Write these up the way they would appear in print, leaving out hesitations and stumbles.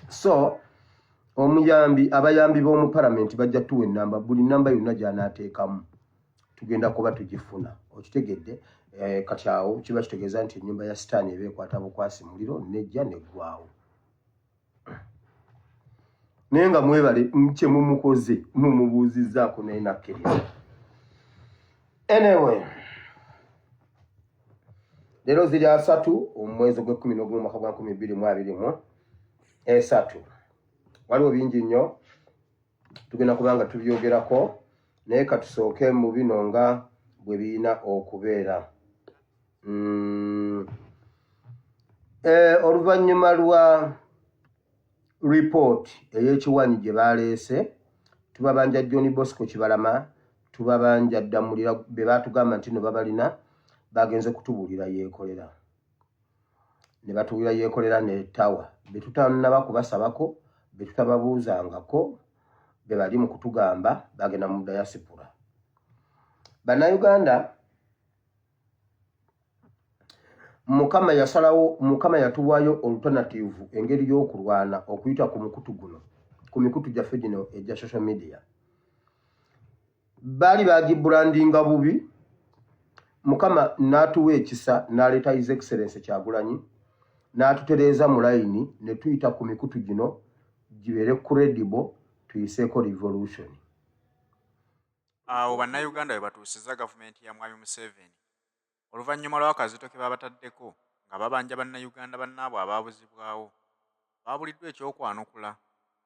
So omuyambi, abayambi b'omu palamenti bajja tuwa enamba, buli namba yonna gy'anaateekamu tugenda kuba tugifuna. Okitegedde? Kati awo kiba kitegeeza nti ennyumba ya sitaani eba ekwata bukwasi muliro, nejja neggwawo. Naye nga mwebale kye mumukoze, mumubuuzizzaako, naye nakkiriza. Anyway, leero ziri 30 omwezi ogw'e-11 mwaka gwa 2023. Waliwo bingi nnyo tugenda kubanga tubyogerako, naye katusooke mu bino nga bwe birina okubeera. Oluvannyuma lwa ripooti ey'ekiwanyi gye baleese, tubabanja John Bosco Kibalama, tubabanja Ddamulira, be baatugamba nti no babalina, bagenze kutubuulira Yeekolera, ne batuwulira Yeekolera ne Tawa, be tutannaba kubasabako, be tutababuuzangako, be bali mu kutugamba bagenda mu diaspora. Bannayuganda, Mukama yasalawo, Mukama yatuwaayo alternative, engeri y'okulwana okuyita ku mukutu guno, ku mikutu gyaffe gino egya social media. Baali bagibrandinga bubi, Mukama n'atuwa ekisa n'aleeta His Excellence Kyagulanyi, n'atutereeza mu layini, ne tuyita ku mikutu gino gibeere credible, tuyiseeko revolution. Awo Bannayuganda we batuusizza gavumenti ya Mwami Museveni oluvannyuma lw'akazito ke babataddeko nga babanja Bannayuganda bannaabwe abaabuzibwawo. Baabuliddwa ekyokwanukula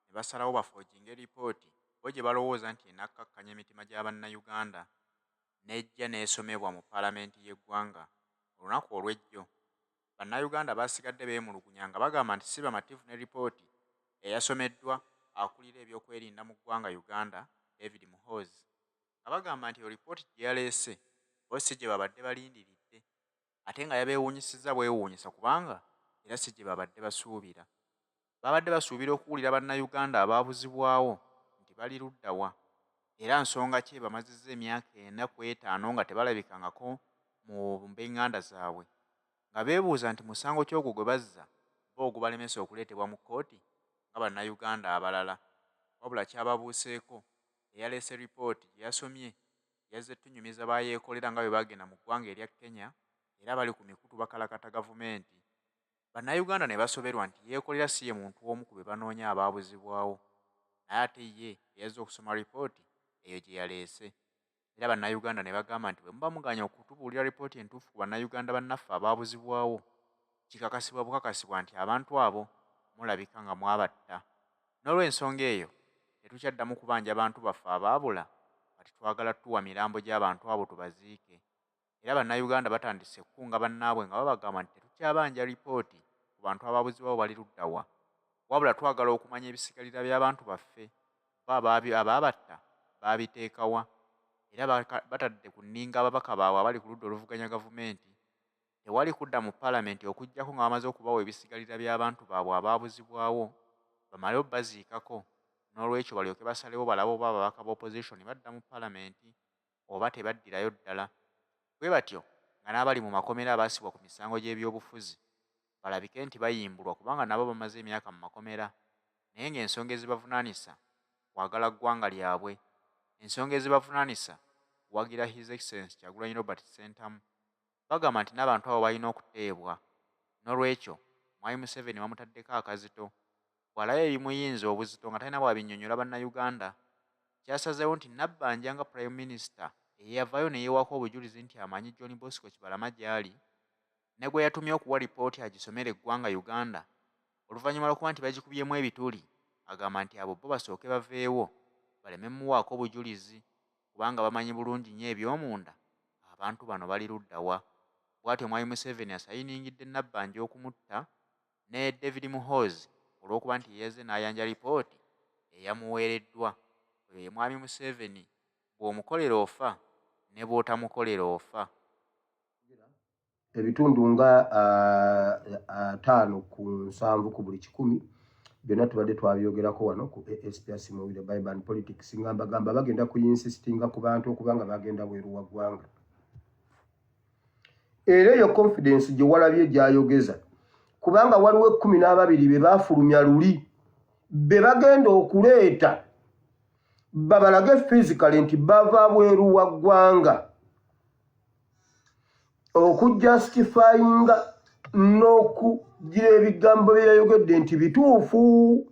ne basalawo bafoojinge lipooti bo gye balowooza nti enakkakkanya emitima gya Bannayuganda, n'ejja n'esomebwa mu paalamenti y'eggwanga olunaku olw'ejjo. Bannayuganda baasigadde beemulugunya nga bagamba nti si bamativu ne lipooti eyasomeddwa akulira ebyokwerinda mu ggwanga Uganda, David Muhoozi, nga bagamba nti eyo lipooti gye yaleese bo si gye babadde balindiridde, ate nga yabeewuunyisizza bwewuunyisa kubanga era si gye babadde basuubira. Baabadde basuubira okuwulira Bannayuganda abaabuzibwawo nti bali ludda wa, era nsonga ki ebamazizza emyaka ena ku etaano nga tebalabikangako mu b'enganda zaabwe, nga beebuuza nti musango ki ogwo gwe bazza bo ogubalemesa okuleetebwa mu kkooti nga Bannayuganda abalala. Wabula kyababuuseeko, eyaleese lipooti gye yasomye yazze tunyumiza ba Yeekolera nga bwe baagenda mu ggwanga erya Kenya era bali ku mikutu bakalakata gavumenti. Bannayuganda ne basoberwa nti Yeekolera si ye muntu omu ku be banoonya abaabuzibwawo, naye ate ye eyazze okusoma lipooti eyo gye yaleese. Era Bannayuganda ne bagamba nti bwe muba mugaanye okutubuulira lipooti entuufu ku Bannayuganda bannaffe abaabuzibwawo, kikakasibwa bukakasibwa nti abantu abo mulabika nga mwabatta. N'olw'ensonga eyo tetukyaddamu kubanja bantu baffe abaabula, kati twagala tuwa mirambo gy'abantu abo tubaziike. Era Bannayuganda batandise okukunga bannaabwe nga babagamba nti tetukyabanja lipooti ku bantu abaabuzibwawo bali ludda wa, wabula twagala okumanya ebisigalira by'abantu baffe, bo abaabatta baabiteeka wa? Era batadde ku nninga ababaka baabwe abali ku ludda oluvuganya gavumenti. Tewali kudda mu palamenti okuggyako nga bamaze okubawa ebisigalira by'abantu baabwe abaabuzibwawo bamale obbaziikako, n'olwekyo balyoke basalewo balabe oba ababaka ba opozisoni badda mu palamenti oba tebaddirayo ddala. Bwe batyo nga n'abali mu makomera abaasibwa ku misango gy'ebyobufuzi balabike nti bayimbulwa kubanga nabo bamaze emyaka mu makomera naye ng'ensonga ezibavunaanisa kwagala ggwanga lyabwe, ensonga ezibavunaanisa kuwagira His Excellence Kyagulanyi Robert Ssentamu. Bagamba nti n'abantu abo balina okuteebwa. N'olwekyo Mwami Museveni bamutaddeko akazito. Bw'alaba ebimuyinze obuzito nga talina bw'abinnyonnyola Bannayuganda, kyasazeewo nti Nabbanja nga Prime Minister eyavaayo ne yeewaako obujulizi nti amanyi John Bosco Kibalama gy'ali ne gwe yatumye okuwa lipooti agisomere eggwanga Uganda oluvannyuma lw'okuba nti bagikubyemu ebituli, agamba nti abo bo basooke baveewo baleme mmuwaako bujulizi kubanga bamanyi bulungi nnyo eby'omunda abantu bano bali ludda wa. Bw'atyo Mwami Museveni asayiningidde Nabbanja okumutta ne David Muhoozi olw'okuba nti ye yazze n'ayanja lipooti eyamuweereddwa. Oyo ye Mwami Museveni, bw'omukolera ofa ne bw'otamukolera ofa. Ebitundu nga 50 ku 70 ku buli 100 byonna tubadde twabyogerako wano ku ASPS Mowire Bible and Politics, nga mbagamba bagenda kuinsistinga ku bantu okuba nga bagenda bweru wa ggwanga. Era eyo confidence gye walabye gyayogeza, kubanga waliwo 12 be baafulumya luli. be bagenda okuleeta babalage physically nti bava bweru wa ggwanga okujustifyinga n'okugira ebigambo bye yayogedde nti bituufu.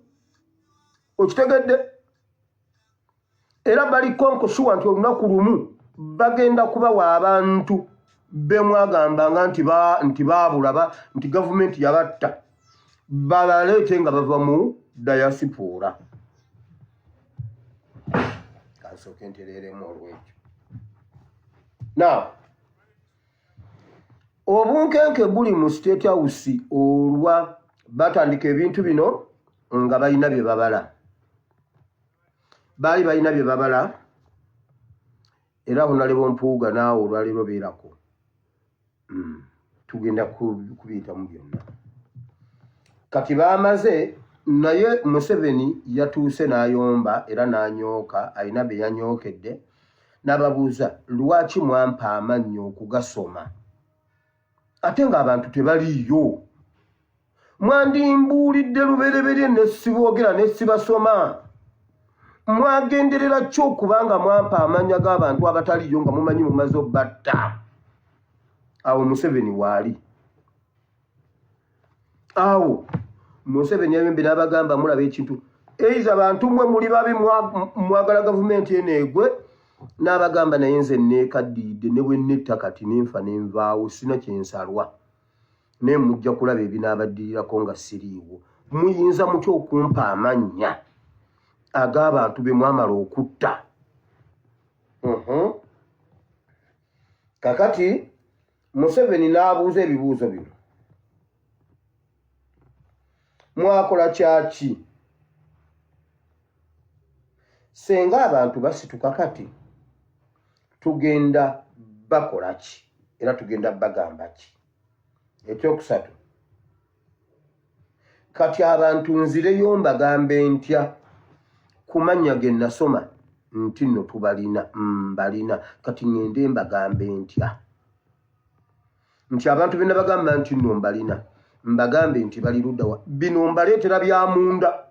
Okitegedde? Era bali konkusuwa nti olunaku lumu bagenda kubawa abantu be mwagambanga nti nti baabulaba nti gavumenti yabatta, babaleete nga bava mu dayasipoora. Kansooke ntereeremu olwekyo. Now, obunkenke buli mu State House olwa batandika ebintu bino nga balina bye babala, baali balina bye babala. Era Honorable Mpuuga, naawe olwaleero beerako, tugenda kubiyitamu byonna. Kati baamaze, naye Museveni yatuuse n'ayomba era n'anyooka, alina be yanyookedde n'ababuuza, "Lwaki mwampa amannyo okugasoma ate ng'abantu tebaliiyo? Mwandimbuulidde lubereberye ne siboogera ne sibasoma. Mwagenderera ki okubanga mwampa amannya g'abantu abataliiyo nga mumanyi mumaze obbatta?" Awo Museveni waali awo, Museveni yayombe n'abagamba, "Mulaba ekintu eiza, bantu mmwe muli babi, mwagala gavumenti eno egwe." N'abagamba, "Naye nze neekaddiidde, ne bwe netta kati nenfa nenvaawo, sina kyensalwa, naye mujja kulaba ebinaabaddirirako nga siriiwo. Muyinza mutya okumpa amannya ag'abantu be mwamala okutta?" Kakati Museveni n'abuuza ebibuuzo bino: "Mwakola kyaki senga abantu basituka? Kati tugenda bakola ki era tugenda bagamba ki? Ekyokusatu, kati abantu nzireyo mbagambe ntya ku mannya ge nasoma nti nno tubalina, mbalina? Kati ŋŋende mbagambe ntya nti abantu be nabagamba nti nno mbalina, mbagambe nti bali luddawa? Bino mbaleetera bya munda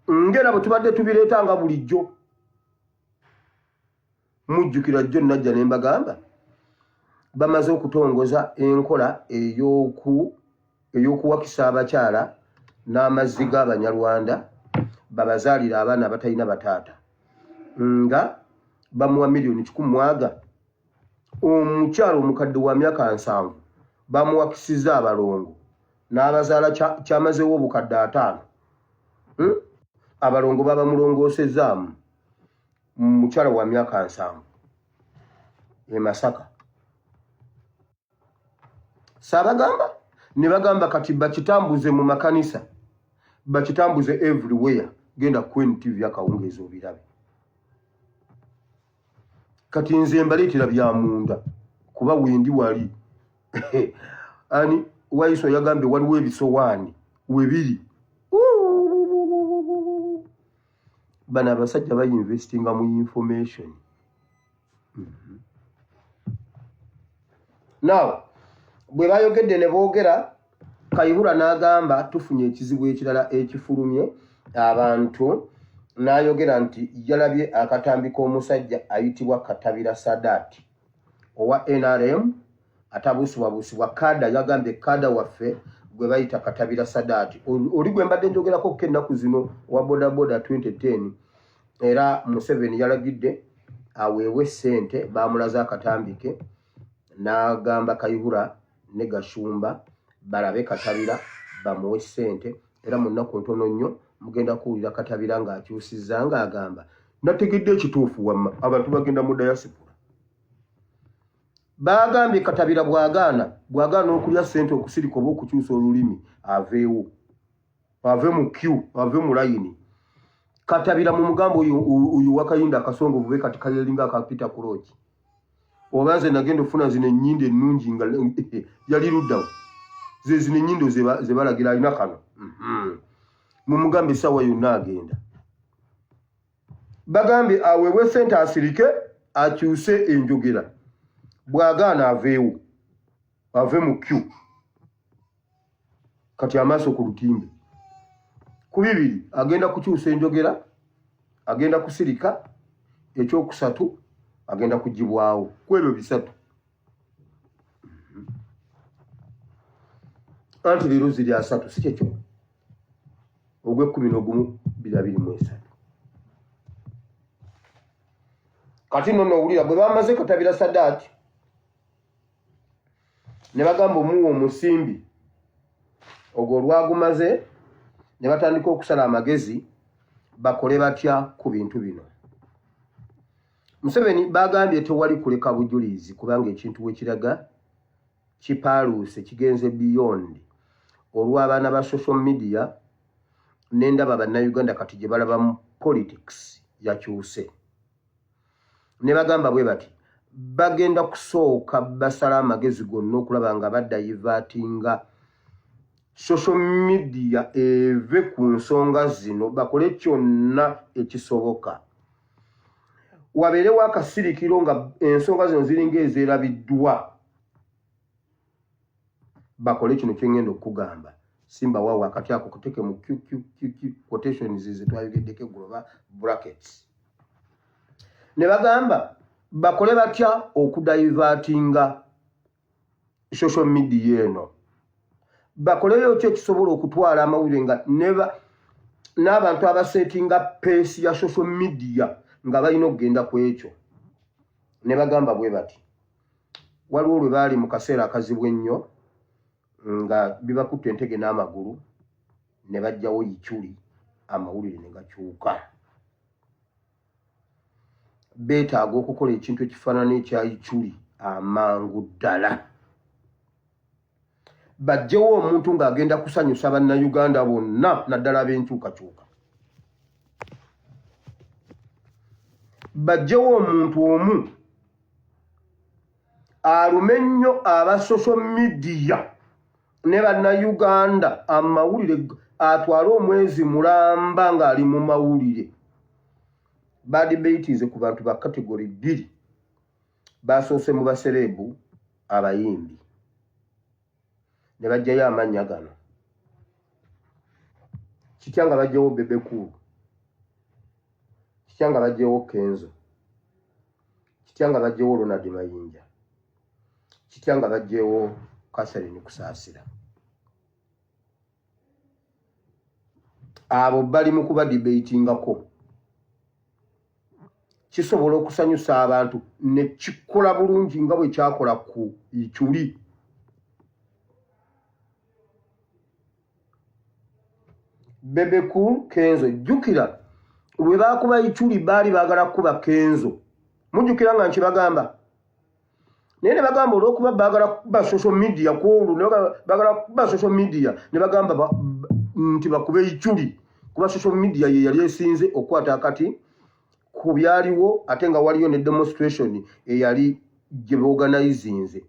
ngera bwe tubadde tubireeta nga bulijjo." Mujjukira jjo najja ne mbagamba bamaze okutongoza enkola ey'okuwakisa abakyala n'amazzi g'Abanyarwanda, babazaalira abaana abatalina bataata, nga bamuwa miliyoni 100. Omukyala omukadde wa myaka 70 bamuwakisiza abalongo n'abazaala, kyamazeewo obukadde 50. Abalongo baba mulongoosezaamu mukyala wa myaka 70 e Masaka. Saabagamba ne bagamba kati bakitambuze mu makanisa, bakitambuze everywhere. Genda ku NTV akawungeezi obirabe. Kati nze mbaleetera bya munda kuba wendi wali ani waiso yagambye waliwo ebisowaani webiri. Bano abasajja bayinvestinga mu information. Now bwe bayogedde ne boogera, Kayihura n'agamba tufunye ekizibu ekirala ekifulumye abantu, n'ayogera nti yalabye akatambi k'omusajja ayitibwa Katabira Sadat owa NRM atabuusibwabuusibwa kada. Yagambye kada waffe gwe bayita Katabira Sadat, oli gwe mbadde njogerako ko ennaku zino, owa bodaboda 2010. Era Museveni yalagidde aweebwe ssente. Bamulaze akatambi ke n'agamba Kayihura ne Gashumba balabe Katabira bamuwe ssente. Era mu nnaku ntono nnyo mugenda kuwulira Katabira ng'akyusizza ng'agamba, "Nategedde ekituufu, wamma abantu bagenda mu diaspora." Bagambye Katabira bw'agaana okulya ssente, okusirika oba okukyusa olulimi, aveewo, ave mu queue, ave mu layini. Katabira mu mugambo oyo wakayinda akasongovu be kati kayelinga akapita kuloki. Oba nze nagenda okufuna zino ennyindo ennungi nga yali luddawo, ze zino ennyindo ze balagira alina kano. Mumugambe essaawa yonna agenda. Bagambye aweebwe ssente asirike akyuse enjogera, bw'agaana aveewo, ave mu queue. Kati amaaso ku lutimbe. Ku bibiri agenda kukyusa enjogera, agenda kusirika, ekyokusatu agenda kugibwawo. Ku ebyo bisatu anti leero ziri 30, si kyekyo? Ogw'e 11 2023. Kati nno nowulira bwe bamaze katabira Sadaati ne bagamba omuwa omusimbi ogwo, olwagumaze ne batandika okusala amagezi bakole batya ku bintu bino. Museveni bagambye tewali kuleka bujulizi, kubanga ekintu wekiraga kipaaluuse, kigenze beyond olw'abaana ba social media. Nendaba Bannayuganda kati gye balabamu politics yakyuse, ne bagamba bwe bati bagenda kusooka basala amagezi gonna okulaba nga badivertinga social media eve ku nsonga zino, bakole kyonna ekisoboka wabeerewo akasirikiro nga ensonga zino ziringa ezeerabiddwa. Bakole kino kyengenda okukugamba, simba waawo akati ako kuteke mu qqq quotations ze twayogeddeko eggulo ba brackets. Ne bagamba bakole batya okudivertinga social media eno? Bakoleyo ki ekisobola okutwala amawulire nga n'abantu abasettinga pace ya social media nga balina okugenda ku ekyo? Ne bagamba bwe bati, waliwo lwe baali mu kaseera akazibu ennyo nga bibakutta entege n'amagulu, ne bajjawo Ikyuli, amawulire ne gakyuka. Beetaaga okukola ekintu ekifaanana ekya Ikyuli amangu ddala, bajjewo omuntu ng'agenda kusanyusa Bannayuganda bonna, naddala ab'enkyukakyuka. Bajjewo omuntu omu alume nnyo aba social media ne Bannayuganda amawulire, atwale omwezi mulamba ng'ali mu mawulire. Badebatinze ku bantu ba category bbiri. Basoose mu baceleb, abayimbi, ne bajjayo amannya gano. Kitya nga bajjawo Bebe Cool? Kitya nga bajjawo Kenzo? Kitya nga bajjawo Ronald Mayinja? Kitya nga bajjawo Catherine Kusaasira? Abo bali mu kuba debatingako. Kisobola okusanyusa abantu ne kikola bulungi nga bwe kyakola ku Ikyuli. Bebe Cool, Kenzo, jjukira lwe baakuba Ikyuli, baali baagala kukuba Kenzo, mujjukira nga nkibagamba, naye ne bagamba olw'okuba baagala kuba social media kwolwo, baagala kuba social media, ne bagamba nti bakube Ikyuli kuba social media ye yali esinze okukwata akati ku byaliwo, ate nga waliyo ne demonstration eyali gye boorganizinze.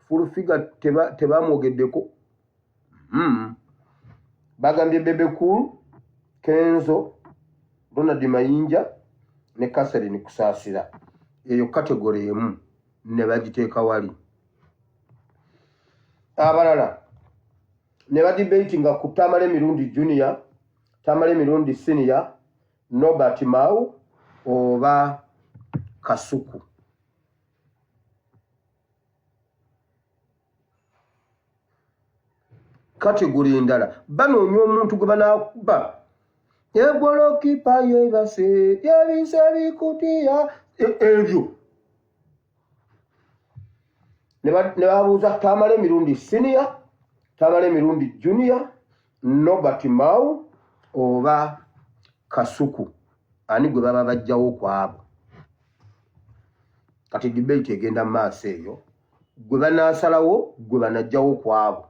Full Figure tebamwogeddeko. Bagambye Bebe Cool, Kenzo, Ronald Mayinja ne Catherine Kusaasira, eyo category emu ne bagiteeka wali. Abalala ne badebatinga ku Tamale Mirundi Junior, Tamale Mirundi Senior, Norbert Mao oba Kasuku. Category endala banoonya omuntu gwe banakuba egolokipa yebase yebise bikutiya ebyo, ne babuuza Tamale Emirundi Senior, Tamale Emirundi Junior, Norbert Mao oba Kasuku, ani gwe baba bajjawo ku abo? Kati debate egenda mu maaso eyo, gwe banaasalawo gwe banajjawo ku abo.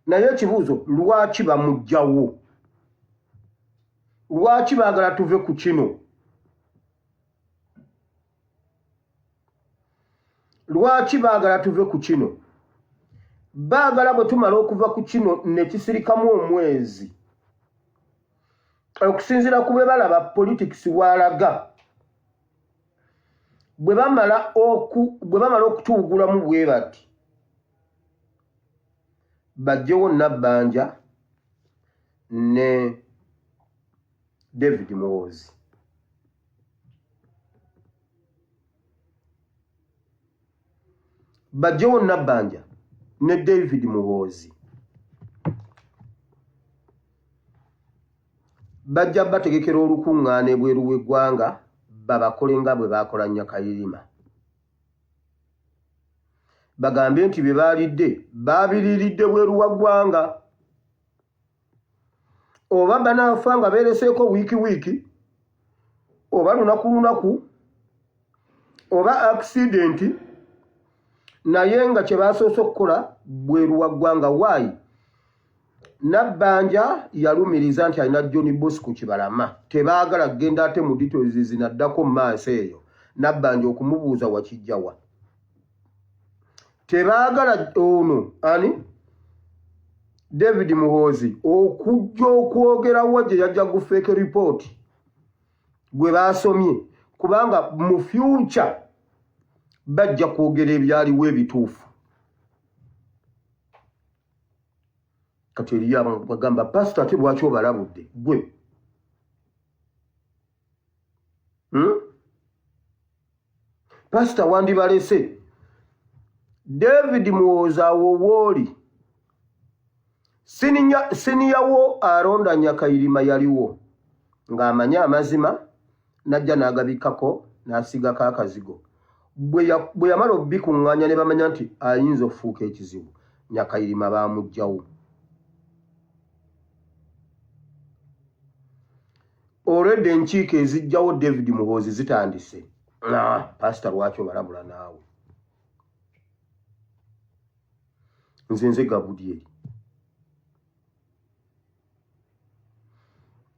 Naye ekibuuzo, lwaki bamuggyawo? Lwaki baagala tuve ku kino? Lwaki baagala tuve ku kino? Baagala bwe tumala okuva ku kino ne kisirikamu omwezi, okusinziira ku bwe balaba politics bw'alaga, bwe bamala okutuwugulamu bwe bati, bajjewo Nabbanja ne David Muhoozi. Bajjewo Nabbanja ne David Muhoozi bajja bategekera olukuŋŋaana ebweru w'eggwanga babakole nga bwe baakola Nyakayirima. Bagambe nti bye baalidde baabiriiridde bweru wa ggwanga. Oba banaafa nga beereseeko wiiki wiiki oba lunaku lunaku oba akisidenti, naye nga kye basoose okukola bweru wa ggwanga. Waayi Nabbanja yalumiriza nti alina John Bosco Kibalama, tebaagala kugenda ate mu details zinaddako mu maaso eyo Nabbanja okumubuuza wakijjawa. Tebaagala ono ani David Muhoozi okujja okwogerawo gye yajja gu fake report gwe baasomye, kubanga mu future bajja kwogera ebyaliwo ebituufu. Kati eriyo abantu bagamba pasita ate lwaki obalabudde gwe? Pasita wandibalese. David Muhoozi awo wooli siniyawo aronda Nyakayirima yaliwo ng'amanyi amazima n'ajja n'agabikkako n'asiigako akazigo. Bwe yamala obikuŋŋaanya ne bamanya nti ayinza okufuuka ekizibu, Nyakayirima baamuggyawo. Olwedda enkiiko eziggyawo David Muhoozi zitandise. Pasita lwaki obalabula naawe? Nze nze Gabudyeri.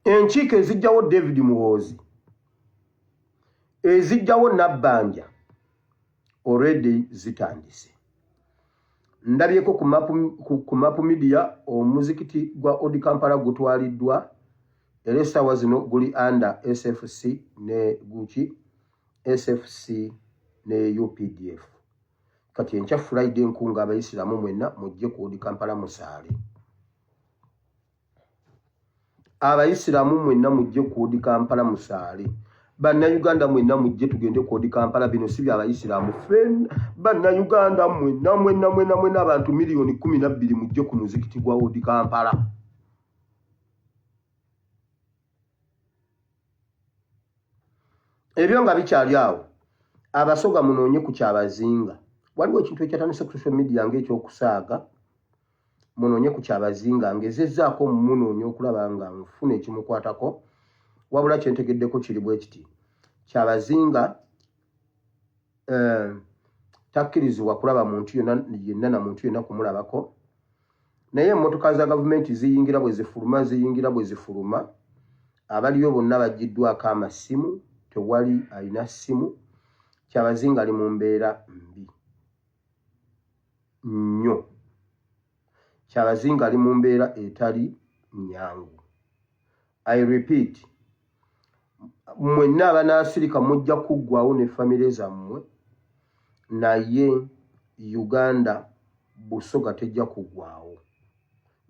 Enkiiko ezijjawo David Muhoozi, ezijjawo Nabbanja already zitandise. Ndabyeko ku Map Media omuzikiti gwa Old Kampala gutwaliddwa era essaawa zino guli under SFC ne guki SFC ne UPDF. Kati enkya Friday nkunga abayisiramu mwenna mujje ku Old Kampala musaale. Abayisiramu mwenna mujje ku Old Kampala musaale. Bannayuganda mwenna mujje tugende ku Old Kampala, bino si bya bayisiramu. Ffenna bannayuganda mwenna mwenna mwenna mwenna abantu 12 miliyoni mujje ku muzikiti gwa Old Kampala. Ebyo nga bikyali awo, Abasoga munoonye ku Kyabazinga. Waliwo ekintu ekyatandise ku social media ng'ekyokusaaga. Munoonye ku Kyabazinga, ngezezzaako munoonya okulaba nga nfuna ekimukwatako, wabula kyentegeddeko kiri bwe kiti: Kyabazinga takkirizibwa kulaba muntu yonna yenna na muntu yenna kumulabako, naye emmotoka za gavumenti ziyingira bwe zifuluma, ziyingira bwe zifuluma. Abaliyo bonna baggiddwako amasimu, tewali alina ssimu. Kyabazinga ali mu mbeera mbi nnyo. Kyabazinga ali mu mbeera etali nnyangu. I repeat, mwenna abanaasirika mujja kuggwawo ne famire zammwe, naye Uganda Busoga tejja kuggwawo.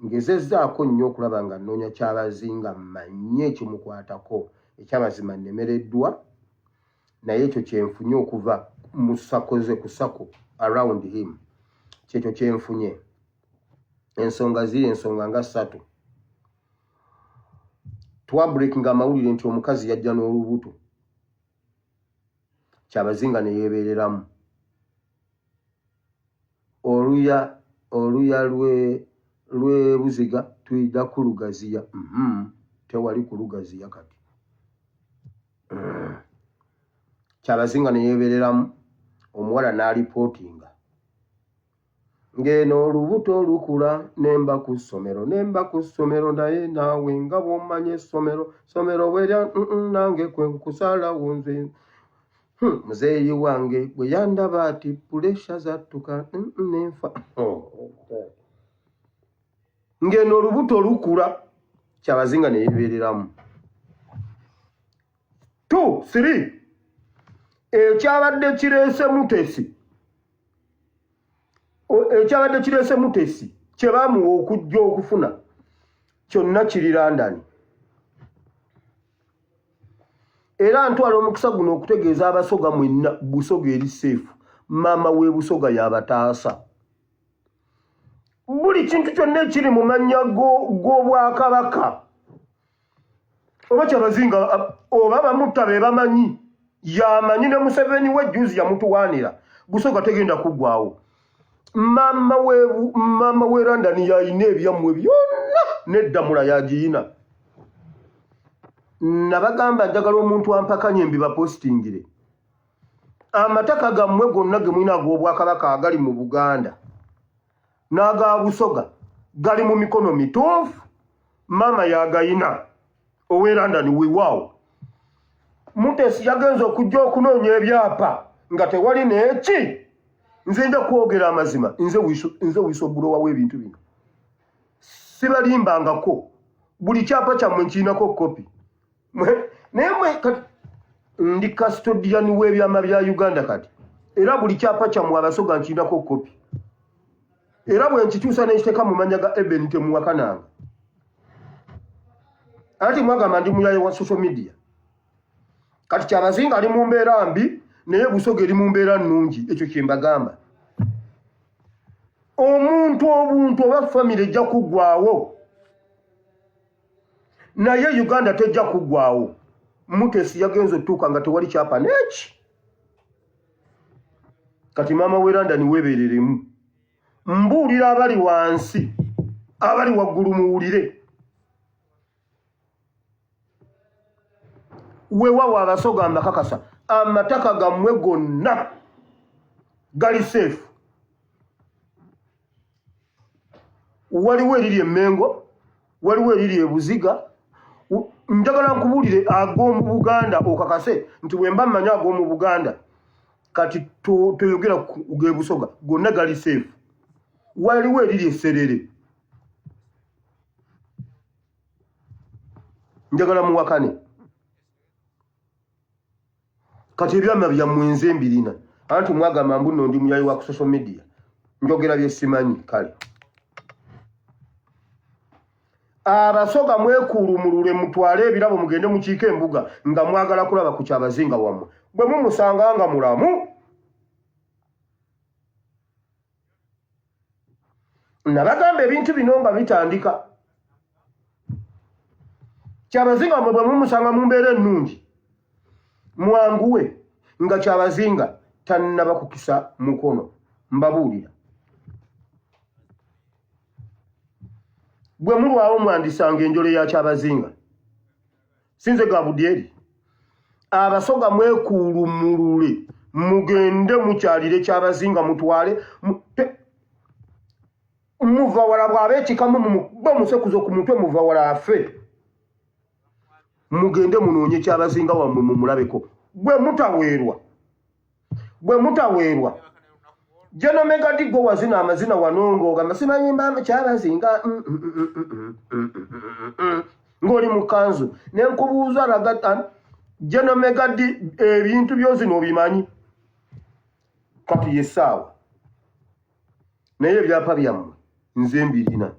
Ngezezzaako nnyo okulaba nga nnoonya Kyabazinga mmanye ekimukwatako, ekyamazima nnemereddwa, naye ekyo kyenfunye okuva mu sakoze ku sako around him, kyekyo kyenfunye. Ensonga ziri ensonga nga ssatu. Twabreakinga amawulire nti omukazi yajja n'olubuto, Kyabazinga ne yeebeereramu. Oluya oluya lwe lw'ebuziga tuyida kulugaziya. Tewali kulugaziya kati. Kyabazinga ne yeebeereramu, omuwala n'alipootinga ng'eno olubuto lukula, nemba ku ssomero, nemba ku ssomero, naye naawe nga bw'omanya essomero ssomero bwerya nange kwe nkusalawo nze. Muzeeyi wange bwe yandaba ati pressure zattuka nenfa. Ng'eno olubuto lukula, Kyabazinga ne yeebeereramu. 2 3 ekyabadde kireese Mutesi, ekyabadde kireese Mutesi kye baamuwa okujja okufuna kyonna kiri London. Era ntwala omukisa guno okutegeeza Abasoga mwenna, Busoga eri seefu, maama w'e Busoga y'abataasa. Buli kintu kyonna ekiri mu mannya g'Obwakabaka oba Kyabazinga oba bamutta be bamanyi, yamanyi ne Museveni we juzi yamutuwaanira. Busoga tegenda kuggwawo. Maama we maama we London yayina ebyammwe byonna n'eddamula yagiyina. Nabagamba njagala omuntu ampakanye mbibapositingire. Amataka gammwe gonna ge mulina ag'Obwakabaka agali mu Buganda n'aga Busoga gali mu mikono mituufu, maama yagayina ow'e London. Weewaawo Mutesi yagenze okujja okunoonya ebyapa nga tewali n'eki. Nze nja kwogera amazima, nze wisobulowa w'ebintu bino, sibalimbangako. Buli kyapa kyammwe nkirinako kopi, naye mwe kati ndi custodian w'ebyama bya Uganda kati, era buli kyapa kyammwe Abasoga nkirinako kopi, era bwe nkikyusa n'ekiteeka mu mannya ga Eben temuwakananga. Anti mwagamba ndi muyaye wa social media. Kati Kyabazinga ali mu mbeera mbi, naye Busoga eri mu mbeera nnungi. Ekyo kye mbagamba. Omuntu obuntu oba famire ejja kuggwawo, naye Uganda tejja kuggwawo. Mutesi yagenza otuuka nga tewali kyapa n'eki. Kati maama w'e London weebereremu. Mbuulira abali wansi, abali waggulu muwulire. Wewawo Abasoga mbakakasa, amataka gammwe gonna gali seefu. Waliwo eriri Emmengo, waliwo eriri Ebuziga. Njagala nkubuulire ag'omu Buganda okakase nti bwe mba mmanyi ag'omu Buganda, kati toyogera g'Ebusoga, gonna gali seefu. Waliwo eriri Eserere. Njagala muwakane. Kati ebyama byammwe nze mbirina, anti mwagamba mbu nno ndi muyayi wa ku social media, njogera bye simanyi. Kale Abasoga mwekuulumulule, mutwale ebirabo, mugende mukiike embuga nga mwagala kulaba ku Kyabazinga wammwe. Bwe mumusanga nga mulamu, nabagamba ebintu bino nga bitandika. Kyabazinga mwe bwe mumusanga mu mbeera ennungi, mwanguwe nga Kyabazinga tannaba kukisa mukono. Mbabuulira, bwe mulwawo mwandisanga enjole ya Kyabazinga. Sinze Gabudyeri. Abasoga mwekuulumulule, mugende mukyalire Kyabazinga, mutwale muva wala bw'aba ekikamu mumukuba omusekuzo ku mutwe, muva wala afe. Mugende munoonye Kyabazinga wammwe mumulabeko. Bwe mutaweerwa, bwe mutaweerwa Jeno Megadi, gwe wazina amazina wano ng'ogamba simanyi mba Kyabazinga ng'oli mu kanzu, ne nkubuuza raga Jeno Megadi, ebintu byozina obimanyi? Kati yessaawa, naye ebyapa byammwe nze mbirina.